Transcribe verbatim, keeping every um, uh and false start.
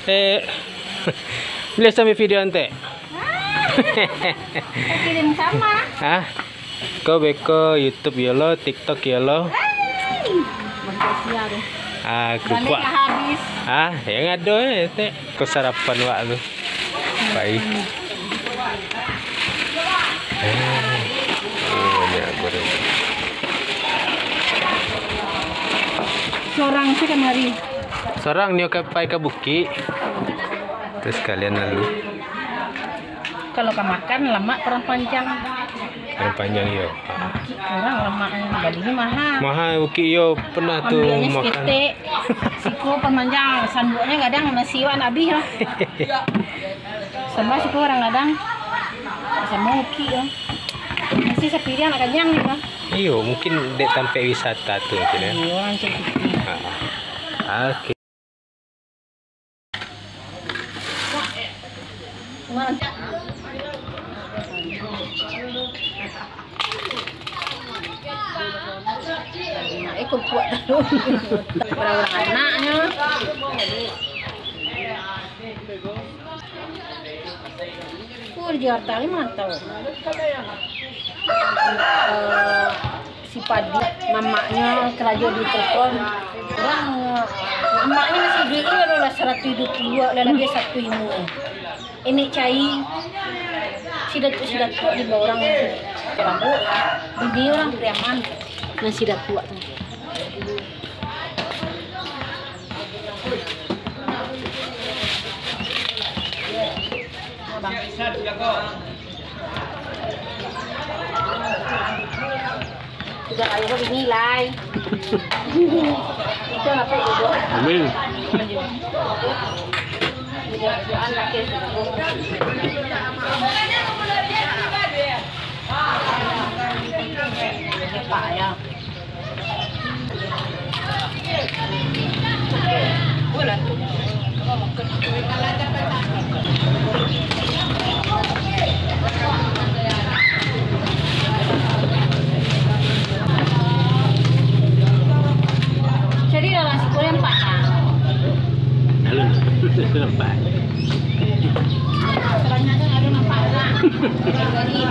Eh, boleh sambil video ante? Kirim sama. Hah? Kau beko YouTube yo lo, TikTok yo lo. Hei. Bangkit sia tu. Ah, Balik kerupuk. Lah habis. Ah, yang ado eh, tek. Kau sarapan wak tu. Pai. Eh, oh, banyak goreng. Sorang sih kamari. Sorang nio ka pai ka bukik. Terus kalian lalu. Kalau ka makan, lamak kurang panjang. Kurang panjang, iyo. Bukik kurang lamak, bali ni maha. Maha bukik, iyo. Pernah tu makan. Ambiaknyo saketek. Siko pamanjang, sanduaknyo kadang nasi wak nak abih lah. Sama siko kadang-kadang. Sama bukik lah. Nasi sapiriang nak kanyang ni lah. Iyo, mungkin dek tampek wisata tu mungkin, ya. Iyo, orang cari. Ha. Oke. Anak, eh, kumpuk tahu. Berapa anaknya? Oh, di Jakarta ni mantap. Eh, si Padi, mamaknyo karajo di Telkom. Urang, mamaknyo masih iduik, iyo lah saratuih duo puluah, lah labiah saratuih limo. Enek cai, si Datuak, si Datuak di bawah urang Perabu, bini urang Pariaman, nan si Datuak tu. Sudah ayo dinilai. Itu apa itu? Amin. Mudah-mudahan laki. Pak ya. Jadi dalam situ yang empat lah. Alun. Empat. Sebenarnya ada empat lah. Jadi,